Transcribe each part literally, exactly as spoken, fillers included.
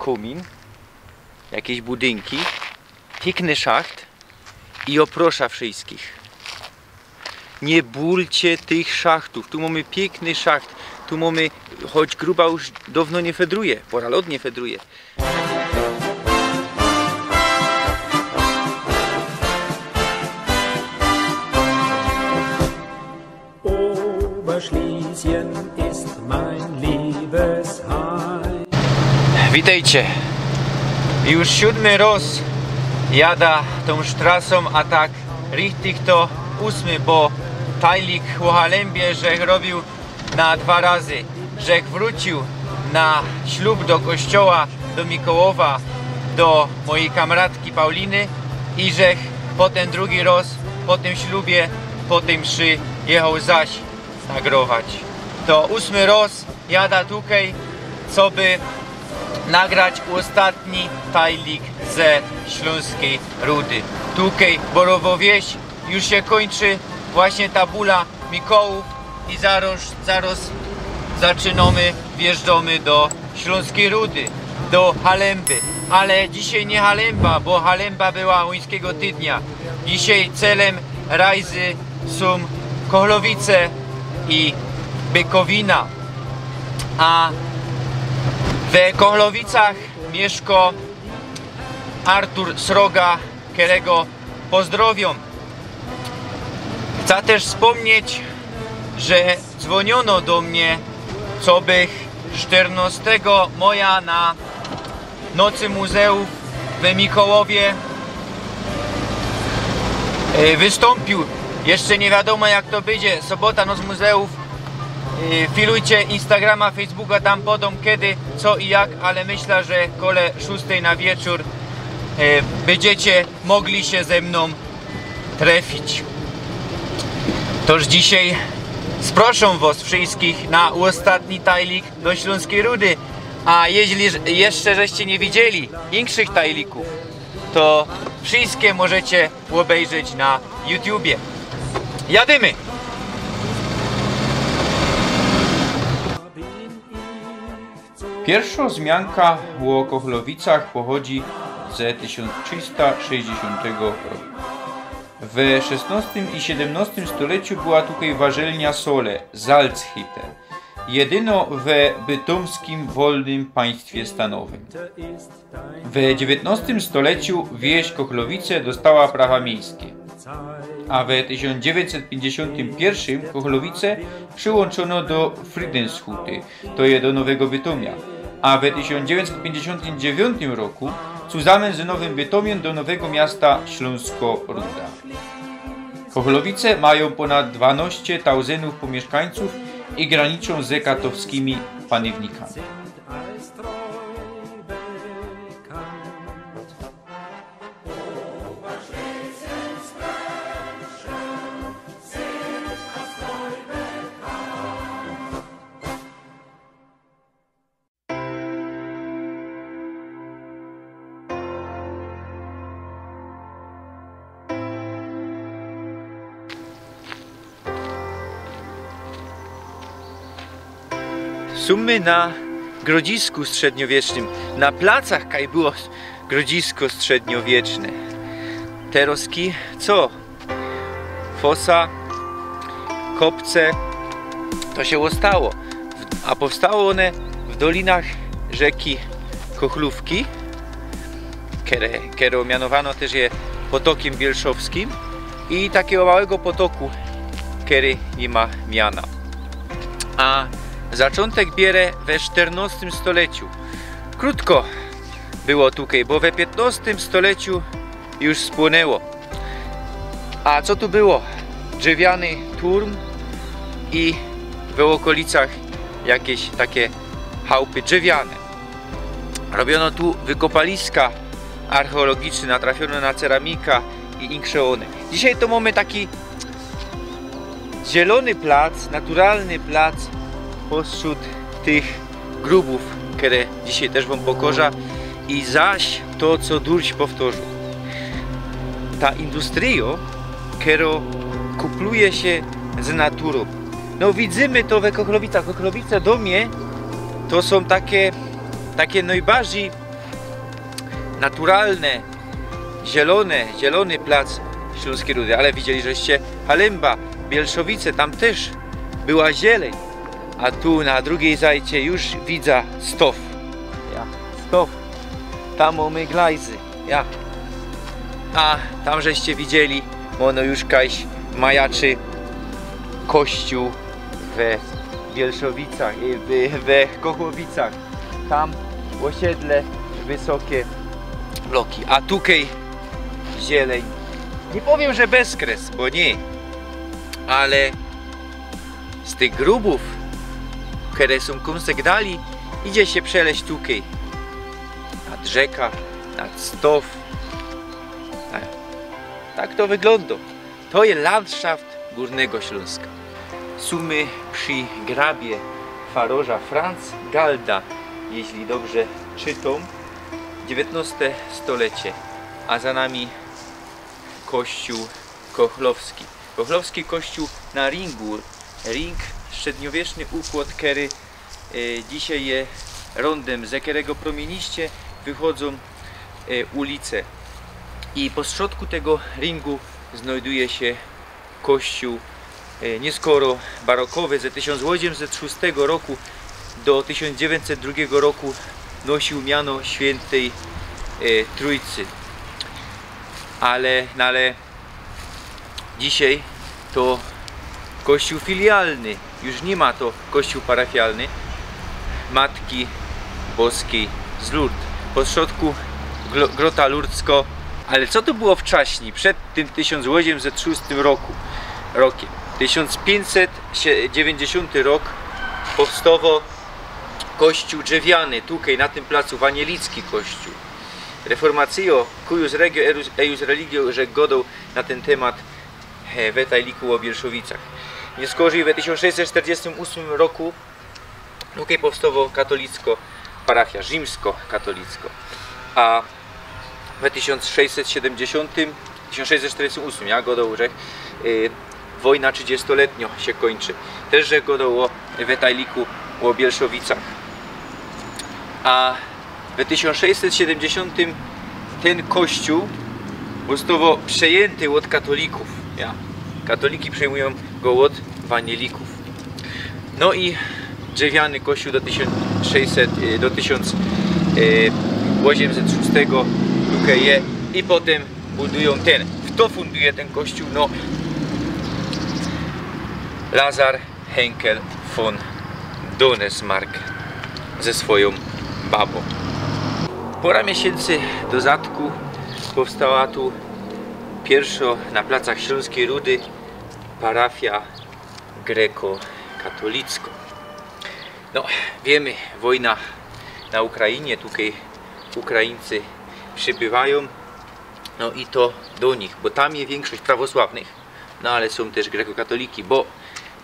Kōmin, jakeś budynki, piykny szacht i ôprosza wszyjskich. Niy bōlcie tych szachtōw. Tu mōmy piykny szacht. Tu mōmy, choć gruba już downo niy fedruje, pora lot niy fedruje. Oberschlesien ist mein Liebesheim. Witejcie. Już siódmy roz jada tōm sztrasōm, a tak richtig to ósmy, bo tajlik ô Halembie żech robiōł na dwa razy. Żech wrōciōł na ślub do kościoła, do Mikołowa, do mojij kamratki Pauliny i żech potym drugi roz, po tym ślubie, po tyj mszy jechoł zaś nagrować. To ósmy roz jada tukej, coby nagrać ôstatni tajlik ze Ślōnskij Rudy. Tukej Borowo Wieś, już sie kōńczy właśnie ta bula Mikołajōw i zaroz, zaroz zaczynōmy, wjeżdżōmy do Ślōnskij Rudy, do Halemby. Ale dzisiej niy Halemba, bo Halemba była ōńskigo tydnia. Dzisiej celym rajzy sōm Kochlowice i Bykowina. A we Kochlowicach miyszko Artur Sroga, kerego pozdrowiōm. Chca tyż spōmnieć, że dzwōniōno do mie, cobych sztyrnostego moja na Nocy Muzeōw we Mikołowie, e, wystōmpiōł. Jeszcze niy wiadōmo, jak to bydzie. Sobota, Noc Muzeōw. E, filujcie Instagrama, Facebooka, tam podōm kedy, co i jak, ale myśla, że kole szōstej na wieczōr, e, bydziecie mogli sie ze mnōm trefić. Toż dzisiej sprŏszōm wŏs wszyjskich na ôstatni tajlik do Ślōnskij Rudy. A jeźli ż-, jeszcze żeście niy widzieli inkszych tajlikōw, to wszyjske możecie ôbejrzeć na YouTubie. Jadymy! Piyrszŏ wzmianka ô Kochlowicach pochodzi ze tysiōnc trzysta sześćdziesiōntego roku. We szesnŏstym i siedymnŏstym stoleciu była tukej warzelnia sole, Salzhütte, jedyno we bytōmskim wolnym państwie stanowym. We dziewiyntnŏstym stoleciu wieś Kochlowice dostała prawa miyjskie, a we tysiōnc dziewiyntset piyńćdziesiōntym piyrszym Kochlowice prziłōnczōno do Friedenshuty, to je do Nowego Bytōmia, a we tysiōnc dziewiyntset piyńćdziesiōntym dziewiōntym roku zusammen z Nowym Bytōmiym do Nowego Miasta Ślōnsko Ruda. Kochlowice majōm pōnad dwanŏście tauzyndōw pōmiyszkańcōw i graniczōm ze katowskimi panownikami. Sōm my na grodzisku strzedniowiecznym, na placach, kaj było grodzisko strzedniowieczne. Terŏzki co? Fosa, kopce, to sie ôstało. W-, a powstało ône w dolinach rzeki Kochlōwki, kere-, kerŏ mianowano tyż je potokiym bielszowskim, i takigo małego potoku, kery niy ma miana. A zaczōntek biere we sztyrnŏstym stoleciu. Krōtko było tukej, bo we piyntnŏstym stoleciu już spłōnyło. A co tu było? Drzewiany turm i we ôkolicach jakeś take chałpy drzewiane. Robiono tu wykopaliska archeologiczne, natrafiono na ceramika i insze ône. Dzisiej to mōmy taki zielōny plac, naturalny plac postrzōd tych grubōw, kere dzisiej tyż wōm pokŏżã. I zaś to, co durś powtŏrziōł. Ta industryjŏ, kerŏ kupluje sie z naturōm. No, widzymy to we Kochlowicach. Kochlowice do mie to sōm take, take nojbardzij naturalne, zielōne, zielōny plac Ślōnskij Rudy, ale widzieli żeście Halimba, Bielszowice, tam tyż była zieleń. A tu na drugij zajcie już widzã stow. Ja, stow. Tam mōmy glajzy. Ja. A tam żeście widzieli, bo ôno już kajś majaczy kościół we Bielszowicach, e, we, we Kochłowicach. Tam ôsiedle wysokie bloki, a tukej zieleń. Niy powiym, że bezkres, bo niy. Ale z tych grubōw, kere sōm kōnsek dali, idzie sie przeleź tukej. Nad rzeka, nad stow. E, tak to wyglōndŏ. To je landszaft Gōrnego Ślōnska. Sōmy przi grabie faroża Franz Galda, jeźli dobrze czytōm, dziewiytnŏste stolecie, a za nami kościół kochlowski. Kochlowski kościół na ringu. Ring, średniowieczny ukłod, kery, e, dzisiej je rōndym, ze kerego prōmieniście wychodzōm, e, ulice. I po strzodku tego ringu znajduje sie kościół, e, nieskoro barokowy, ze tysiōnc ôziemset szōstego roku do tysiōnc dziewiyńćset drugigo roku nosiōł miano świyntej, e, Trōjcy. Ale, no ale dzisiej to kościół filialny, już niy ma to kościół parafialny Matki Boskij z Lourdes. Po strzodku glo-, grota lurdsko. Ale co to było wczaśnij, przed tym tysiōnc ôziemset szōstym roku, rokiem? Tysiōnc piyńćset dziewięćdziesiąty rok, powstŏwoł kościół drzewiany, tukej, na tym placu, wanielicki kościół. Reformacyjo, cuius regio, eius, eius religio, że godoł na tyn tymat, e, we Tajliku ô Bielszowicach. Niy skorzij we tysiōnc sześćset sztyrdziestym ôsmym roku tukej powstŏwoł katolicko parafia, rzimskokatolicko. A we tysiōnc sześćset siedymdziesiōntym, tysiōnc sześćset sztyrdziestym ôsmym, ja godoł, że, y, wojna trzidziestoletnio sie kōńczy. Tyż, że godoł ô, we Tajliku ô Bielszowicach. A we tysiōnc sześćset siedymdziesiōntym tyn kościół został przejęty ôd katolikōw. Ja. Katoliki przejmujōm go ôd wanielikōw. No i drzewiany kościół do tysiōnc sześćset, y, do tysiōnc ôziemset szōstego, tukej je, i potym budujōm tyn. Fto funduje tyn kościół? No, Lazar Henkel von Donesmarck ze swojōm babōm. Pora miesiyncy do zadku powstała tu piyrszŏ na placach Ślōnskij Rudy parafia grekokatolicko. No, wiymy, wojna na Ukrainie, tukej Ukraińcy przybywajōm, no i to do nich, bo tam je wiynkszość prawosławnych, no ale sōm tyż grekokatoliki, bo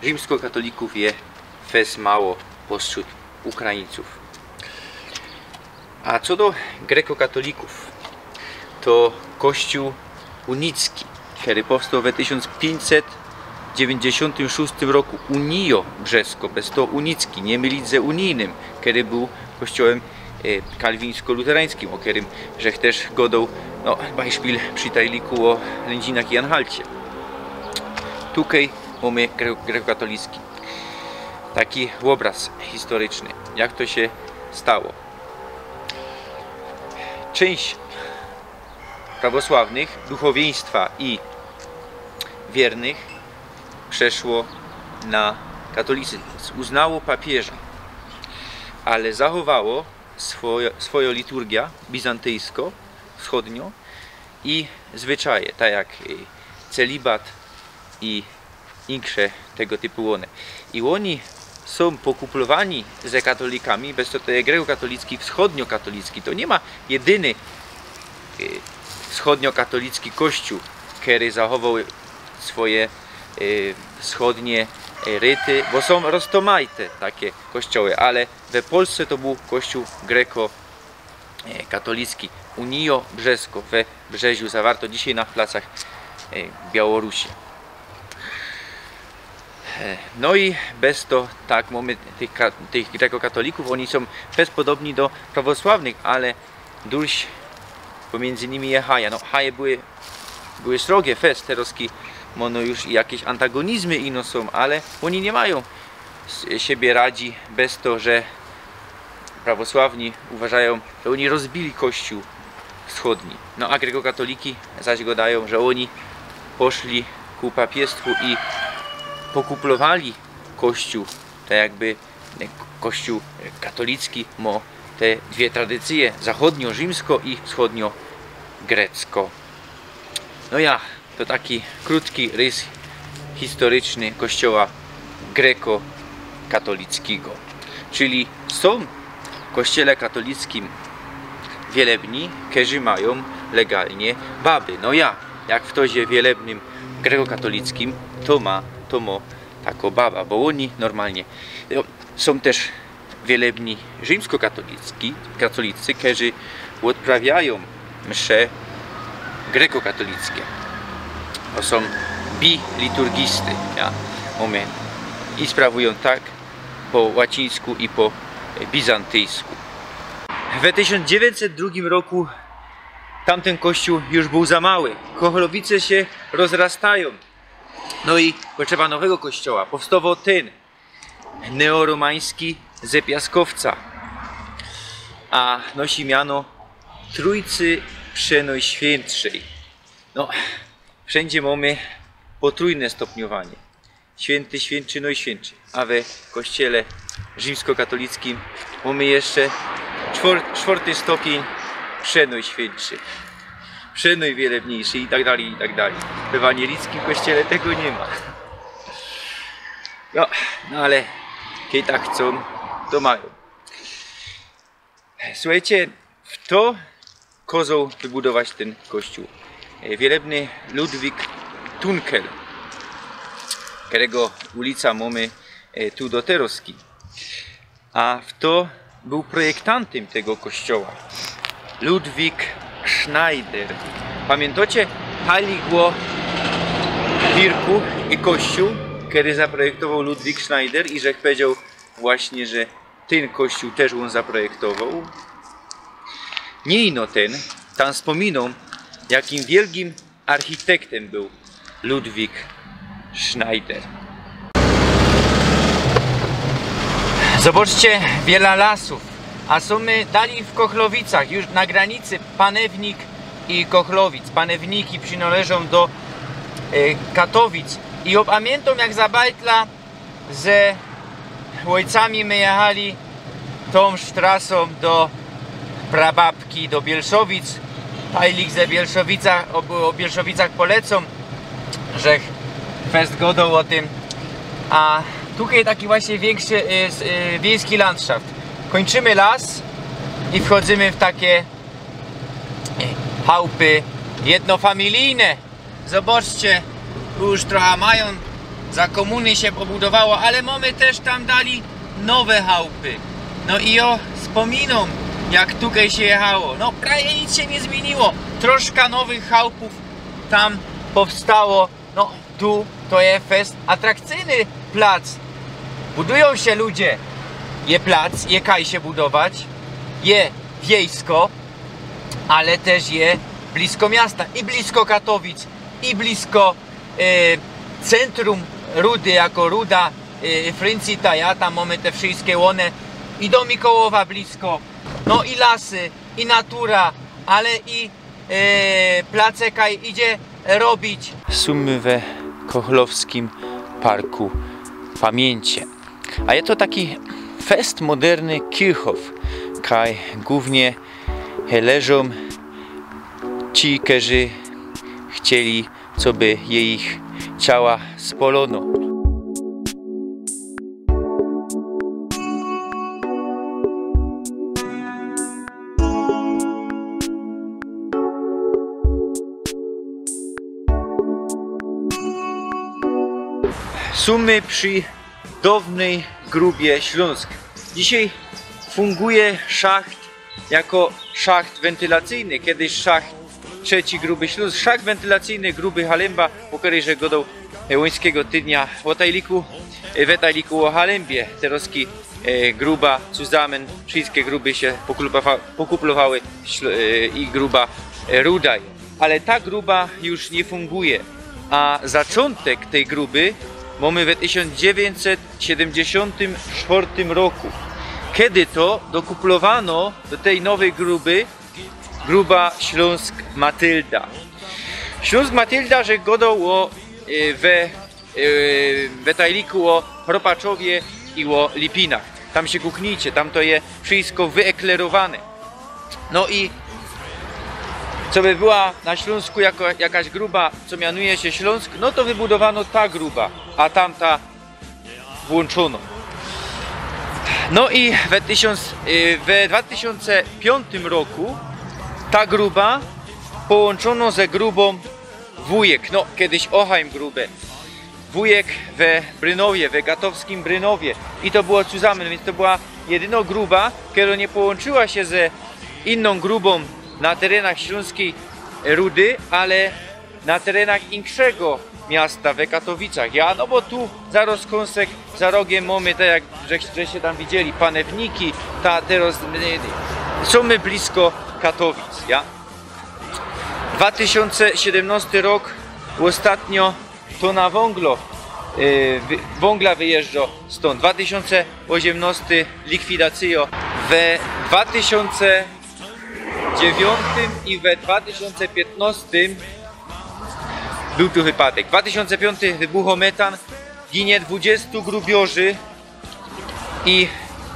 rzimskokatolikōw je fest mało postrzōd Ukraińcōw. A co do grekokatolikōw, to kościół unicki, kery powstoł we tysiōnc piyńćset dziewiyńćdziesiōntym szōstym roku, Unijo Brzesko, bez to unicki, niy mylić ze unijnym, kery bōł kościołym, e, kalwińsko-luterańskim, ô kerym żech tyż godoł, no, bajszpil przi Tajliku ô Lędzinach i Anhalcie. Tukej mōmy gre-, grekokatolicki. Taki ôbrŏz historyczny, jak to sie stało. Czynść prawosławnych, duchowiyństwa i wiernych przeszło na katolicyzm. Uznało papieża, ale zachowało swojo, swojo liturgijo bizantyjsko, wschodnio, i zwyczaje, tak jak, y, celibat i inksze tego typu ône. I ôni sōm pokuplowani ze katolikami, bez to, to je grekokatolicki, wschodniokatolicki, to niy ma jedyny, y, wschodniokatolicki kościoł, kery zachowoł swoje, y, wschodnie, y, ryty, bo sōm roztōmajte take kościoły, ale we Polsce to bōł kościół greko, e, katolicki, Unijo Brzesko we Brzeziu, zawarto dzisiej na placach, e, Białorusi. E, no i bez to, tak, mōmy tych ka-, tych grekokatolikōw, ôni sōm fest podobni do prawosławnych, ale dulś Bo miyndzy innymi je haja. No, haje były, były srogie fest, terŏzki mono już i jakeś antagonizmy ino sōm, ale ôni niy majōm s-, siebie radzi bez to, że prawosławni uważajōm, że ôni rozbili kościōł wschodni. No, a grekokatoliki zaś gŏdajōm, że ôni poszli ku papiestwu i pokuplowali kościōł, tak jakby, e, k-, kościōł, e, katolicki mŏ te dwie tradycyje, zachodnio-rzimsko i wschodnio-grecko. No ja, to taki krōtki rys historyczny kościoła grekokatolickigo. Czyli sōm w kościele katolickym w Wielebni, kerzy majōm legalnie baby. No ja, jak ftoś je wielebnym grekokatolickym, to ma, to mŏ takŏ baba, bo ôni normalnie. No, sōm tyż wielebni rzimskokatolicki, katolicy, kerzy ôdprawiajōm msze grekokatolickie. To sōm biliturgisty, ja, mōmy. I sprawujōm tak po łacińsku i po bizantyjsku. We tysiōnc dziewiyńćset drugim roku tamtyn kościōł już bōł za mały. Kochlowice sie rozrastajōm. No i potrzeba nowego kościoła. Powstŏwoł tyn neoromański ze piaskowca, a nosi miano Trójcy Przenojświętszej. No, wszyndzie mōmy potrójne stopniowanie. Świynty, świyntszy, nojświyntszy. A we kościele rzimskokatolickim mōmy jeszcze czwor-, czworty stopiyń przenojświyntszy, przenojwielebniejszy i tak dalij, i tak dalij. W ewanielickym kościele tego niy ma. No, no ale kej tak chcōm, to majōm. Suchejcie, fto kozoł wybudować tyn kościōł? E, wielebny Ludwik Tunkel, kerego ulica mōmy, e, tu do terŏzki. A fto bōł projektantym tego kościoła? Ludwik Schneider. Pamiyntŏcie, pali go kirku i kościōł, kery zaprojektowoł Ludwik Schneider i żech powiedzioł właśnie, że tyn kościoł tyż ôn zaprojektowoł. Niy ino tyn, tam spōminōm, jakim wielgim architektym bōł Ludwik Schneider. Zobaczcie, wiela lasōw, a sōm my dalij w Kochlowicach, już na granicy Panewnik i Kochlowic. Panewniki przinŏleżōm do, e, Katowic i ôpamiyntōm, jak za bajtla ze ôjcami my jechali tōm sztrasōm do prababki, do Bielszowic. A ilik ze Bielszowicach, ô, ô Bielszowicach polecōm, żech fest gŏdoł ô tym. A tukej taki właśnie wiynkszi, e, s-, e, wiejski landszaft. Kōńczymy las i wchodzymy w takie, e, chałpy jednofamilijne. Zobaczcie, tu już trocha majōm, za kōmuny sie pobudowało, ale mōmy tyż tam dalij nowe chałpy. No i jŏ spōminōm, jak tukej sie jechało. No, prawie nic sie niy zmiyniło. Troszka nowych chałpōw tam powstało. No, tu to je fest atrakcyjny plac. Budujōm sie ludzie. Je plac, je kaj sie budować. Je wiejsko, ale tyż je blisko miasta i blisko Katowic, i blisko, e, centrum Rudy, jako Ruda, e, Fryncita, ja, tam mōmy te wszyjske łōny, i do Mikołowa blisko, no i lasy, i natura, ale i, e, place, kaj idzie robić. Sōm my we Kochlowskim Parku Pamiyńcie. A je to taki fest moderny Kirchhof, kaj głōwnie leżōm ci, kerzy chcieli, coby jejich ciała spolono. Sōm my przi downyj grubie Ślōnsk. Dzisiej funguje szacht jako szacht wentylacyjny, kejsi szacht trzeci gruby Ślōnsk, szacht wentylacyjny gruby Halimba, ô kerej żech gŏdoł, e, łońskigo tydnia ô tajliku, e, we tajliku ô Halimbie, terŏzki, e, gruba, cuzamyn, wszyjske gruby sie pokuplowa-, pokuplowały, śl-, e, i gruba e, ruda je. Ale ta gruba już niy funguje. A zaczōntek tyj gruby mōmy we tysiōnc dziewiyńćset siedymdziesiōntym sztwŏrtym roku, kej to dokuplowano do tyj nowyj gruby gruba Ślōnsk Matylda. Ślōnsk Matylda, że gŏdoł ô, e, we, e, we tajliku ô Chropaczowie i ô Lipinach. Tam sie kuknijcie, tam to je wszystko wyeklerowane. No i co by była na Ślōnsku jako, jakaś gruba, co mianuje sie Ślōnsk, no to wybudowano ta gruba, a tamta włōnczōno. No i we tysiōnc, y, we dwa tysiōnce piōntym roku ta gruba połōnczōno ze grubōm Wujek, no, kejś Oheim grube. Wujek we Brynowie, we gatowskim Brynowie. I to było zusammen, wiync to była jedynŏ gruba, kero niy połōnczyła sie ze inną grubōm na terenach Ślōnskij Rudy, ale na terenach inkszego miasta, we Katowicach. Ja, no bo tu zarŏz kōnsek, za rogiem mōmy, tak jak że, żeście tam widzieli, Panewniki, ta, terŏz, y, sōm my blisko Katowic, ja. Dwa tysiōnce siedymnŏsty rok, ôstatnio tōna wōnglo, y, wy-, wōngla wyjeżdżŏ stōnd. Dwa tysiōnce ôziymnŏsty likwidacyjŏ. We dwa tysiōnce dziewiyntym i we dwa tysiōnce piytnŏstym bōł tu wypadek. Dwa tysiōnce piōnty, wybuchŏ metan, ginie dwudziestu grubiorzy i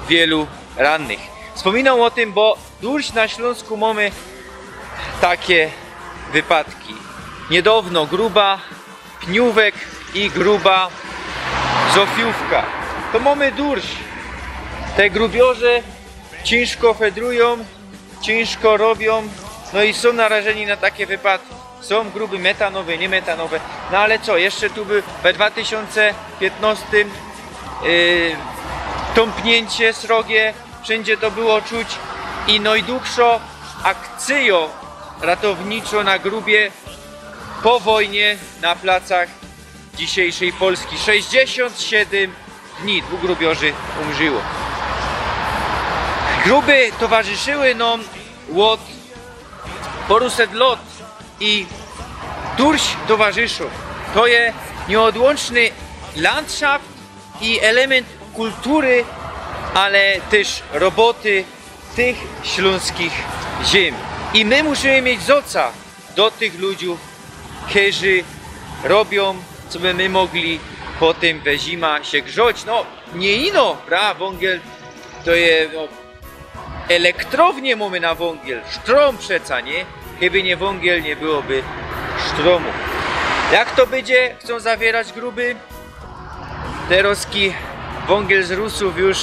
wielu rannych. Spōminōm ô tym, bo durś na Ślōnsku mōmy take wypadki. Niydŏwno gruba Pniōwek i gruba Zofiōwka. To mōmy durś. Te grubiorze ciynżko fedrujōm, ciynżko robiōm, no i sōm narażeni na take wypadki. Sōm gruby metanowe, niymetanowe. No ale co, jeszcze tu bōł we dwa tysiōnce piytnŏstym, yy, tōmpniyncie srogie, wszyndzie to było czuć. I nojdugszo akcyjŏ ratowniczŏ na grubie po wojnie na placach dzisiejszej Polski. Sześćdziesiōnt siedym dni dwōch grubiorzy umrziło. Gruby towarzyszyły nōm ôd pŏruset lŏt i durś towarzyszōm. To je niyodłōnczny landszaft i element kultury, ale tyż roboty tych ślōnskich ziymi. I my musimy mieć zoca do tych ludziōw, kerzy robiōm, co by my mogli potym we zima sie grzoć. No, niy ino, pra, wōngiel to je, no, elektrownie mōmy na wōngiel, sztrōm przeca, niy? Keby niy wōngiel, niy byłoby sztrōmu. Jak to bydzie, chcōm zawierać gruby? Terŏzki wōngiel z Rusōw już,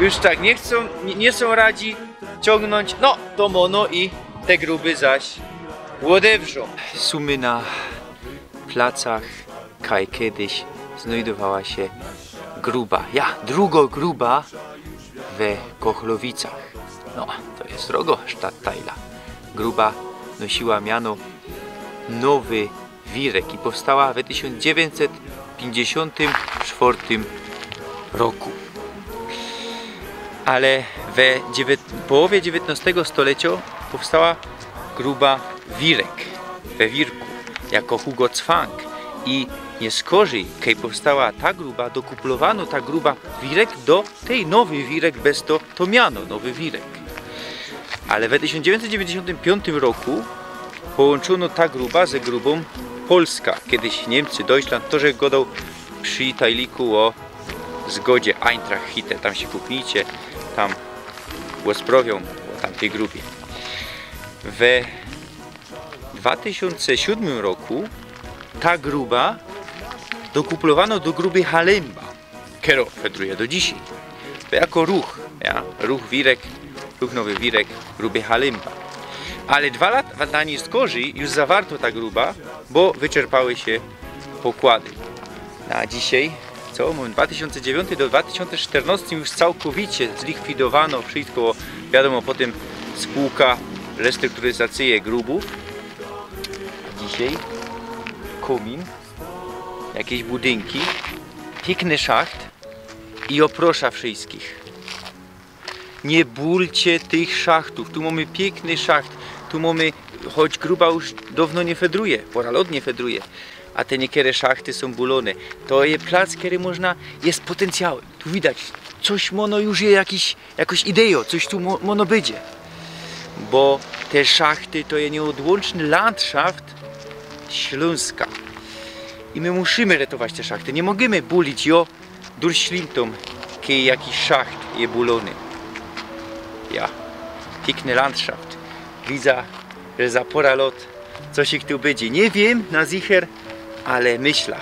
już tak niy chcōm, niy, niy sōm radzi ciōngnōńć. No, to mōno i te gruby zaś ôdewrzōm. Sōm my na placach, kaj kedyś znojdowała sie gruba. Ja, drugŏ gruba we Kochlowicach. No, to je srogo sztattajla. Gruba nosiła miano Nowy Wirek i powstała we tysiōnc dziewiyńćset piyńćdziesiōntym sztwŏrtym roku. Ale we dziewię-, połowie dziewiyntnŏstego stoleciŏ powstała gruba Wirek we Wirku jako Hugo Cwank i niy skorzyj, kej powstała ta gruba, dokuplowano ta gruba Wirek do tej Nowy Wirek bez to, to miano, Nowy Wirek. Ale we tysiōnc dziewiyńćset dziewiyńćdziesiōntym piyōntym roku połōnczōno ta gruba ze grubōm Polska. Kedyś Niymcy, Deutschland, to żech gŏdoł przi tajliku ô zgodzie, Eintracht Hütte, tam sie puknijcie, tam ôsprŏwiōm ô tamtyj grubie. We dwa tysiōnce siōdmym roku ta gruba dokuplowano do gruby Halymba, kero fedruje do dzisiej. To jako ruch, ja? Ruch Wirek, ruch Nowy Wirek, gruby Halymba. Ale dwa lata na niy skorzyj już zawarto ta gruba, bo wyczerpały sie pokłady. Na dzisiej, co? Mōmy dwa tysiōnce dziewiyńty, do dwa tysiōnce sztyrnŏstym już cołkowicie zlikwidowano wszystko, wiadōmo, potym spōłka restrukturyzacyje grubōw. Dzisiej kōmin, jakeś budynki, piykny szacht i ôprŏsza wszystkich. Nie bōlcie tych szachtōw. Tu mōmy piykny szacht. Tu mōmy, choć gruba już downo niy fedruje, pora lot niy fedruje. A te niykere szachty sōm bōlōne. To je plac, kery można, je z potencjałym. Tu widać, coś mōno już je jakiś, jakoś idejo, coś tu mō-, mōno bydzie. Bo te szachty to je nieodłōnczny landszaft Ślōnska. I my musimy retować te szachty. Niy możymy bōlić jo durszlintōm, kej jakiś szacht je bōlōny. Ja. Piykny landszaft. Widza, że za pora lot coś ich tu bydzie. Niy wiym na zicher, ale myśla.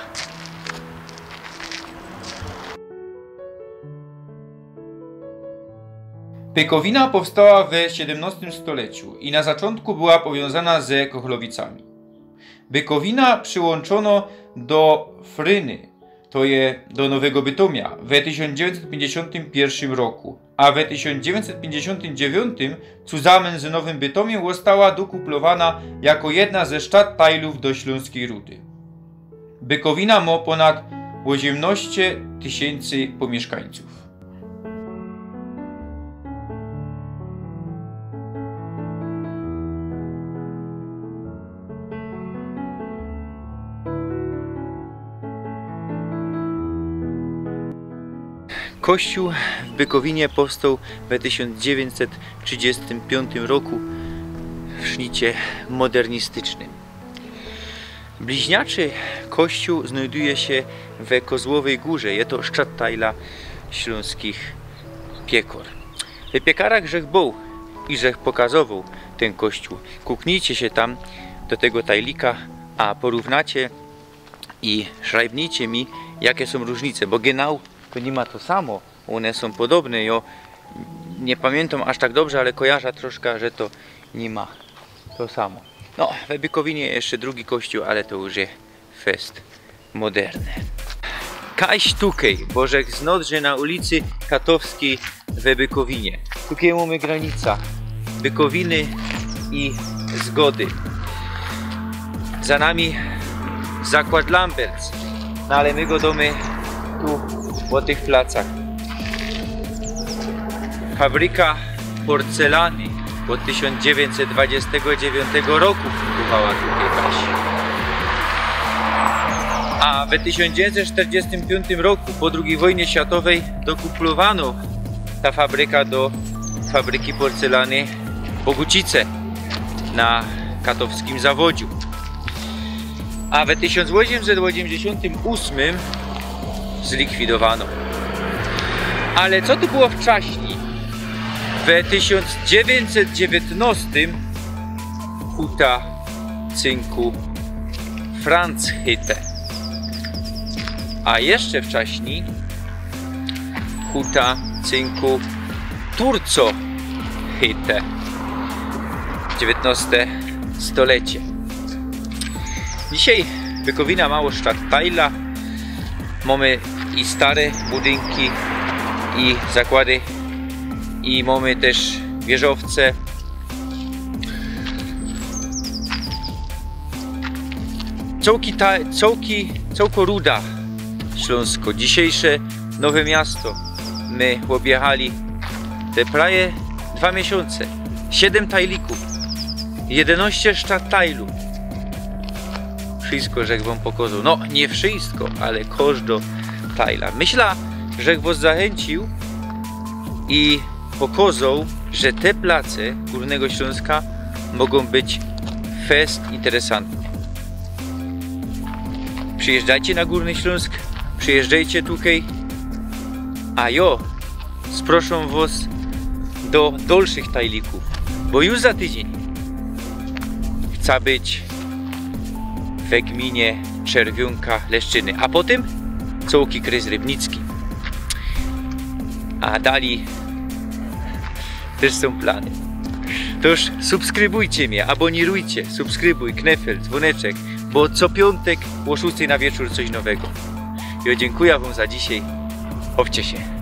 Bykowina powstała we siedymnostym stoleciu i na zaczōntku była powiōnzana ze Kochlowicami. Bykowina przōłōnczōno do Fryny, to je do Nowego Bytomia, we tysiōnc dziewiyńćset piyńćdziesiōntym piyrszym roku, a we tysiōnc dziewiyńćset piyńćdziesiōntym dziewiyntym zusamyn z Nowym Bytomiyma ôstała dokuplowano jako jedna ze sztattajlōw do Ślōnskij Rudy. Bykowina mo pōnad ôziymnŏście tysiyncy pōmiyszkańcōw. Kościōł w Bykowinie powstoł we tysiōnc dziewiyńćset trzidziestym piōntym roku w sznicie modernistycznym. Bliźniaczy kościōł znajduje sie we Kozłowyj Gōrze. Je to sztattajla ślōnskich piekŏr. We piekarach żech bōł i żech pokazowoł tyn kościōł. Kuknijcie sie tam do tego tajlika, a porōwnacie i szrajbnijcie mi, jake sōm rōżnice, bo genau to niy ma to samo. Ône sōm podobne, jo, niy pamiyntam aż tak dobrze, ale kojarzã troszka, że to niy ma to samo. No, we Bykowinie jeszcze drugi kościōł, ale to już je fest moderne. Kaś tukej, bo żech znŏdrze na ulicy Katowskij we Bykowinie. Tukej mōmy granica Bykowiny i Zgody. Za nami zakłŏd Lamberts. No ale my godōmy tu ô tych placach. Fabryka porcelany ôd tysiōnc dziewiyńćset dwudziestego dziewiątego roku funktōnowała tukej kaś. A we tysiōnc dziewiyńćset sztyrdziestym piōntym roku, po drugij wojnie światowej, dokuplowano ta fabryka do fabryki porcelany Bogucice na katowskim zawodziu. A we tysiōnc ôziymset ôziymdziesiōntym ôsmym zlikwidowano. Ale co tu było wczaśnij? We tysiōnc dziewiyńćset dziewiyńtnŏstym huta cynku Franzhütte. A jeszcze wczaśnij huta cynku Turcohütte. Dziewiyńtnŏste stolecie. Dzisiej Bykowina mało sztattajla. Mōmy i stare budynki, i zakłŏdy, i mōmy tyż wieżowce. Cołki ta, cołki, cołkŏ Ruda Ślōnskŏ, dzisiejsze Nowe Miasto. My ôbjechali te prawie dwa miesiōnce. Siedym tajlikōw, jedynŏście sztattajlōw. Wszysko żech wōm pokŏzoł. No, niy wszysko, ale kożdŏ tajla. Myślã, żech wŏs zachyncył i pokŏzoł, że te place Gōrnego Ślōnska mogōm być fest interesantne. Przijyżdżajcie na Gōrny Ślōnsk, przijyżdżajcie tukej, a jo, sprŏszōm wŏs do dalszych tajlikōw, bo już za tydziyń chcã być we gminie Czerwiōnka Leszczyny, a potym cołki krez rybnicki. A dalij tyż sōm plany. Tōż subskrybujcie mie, abōnirujcie, subskrybuj, knefel, dzwōneczek, bo co piōntek ô szōstej na wieczōr coś nowego. Jo, dziynkuja wōm za dzisiej. Ôwcie sie.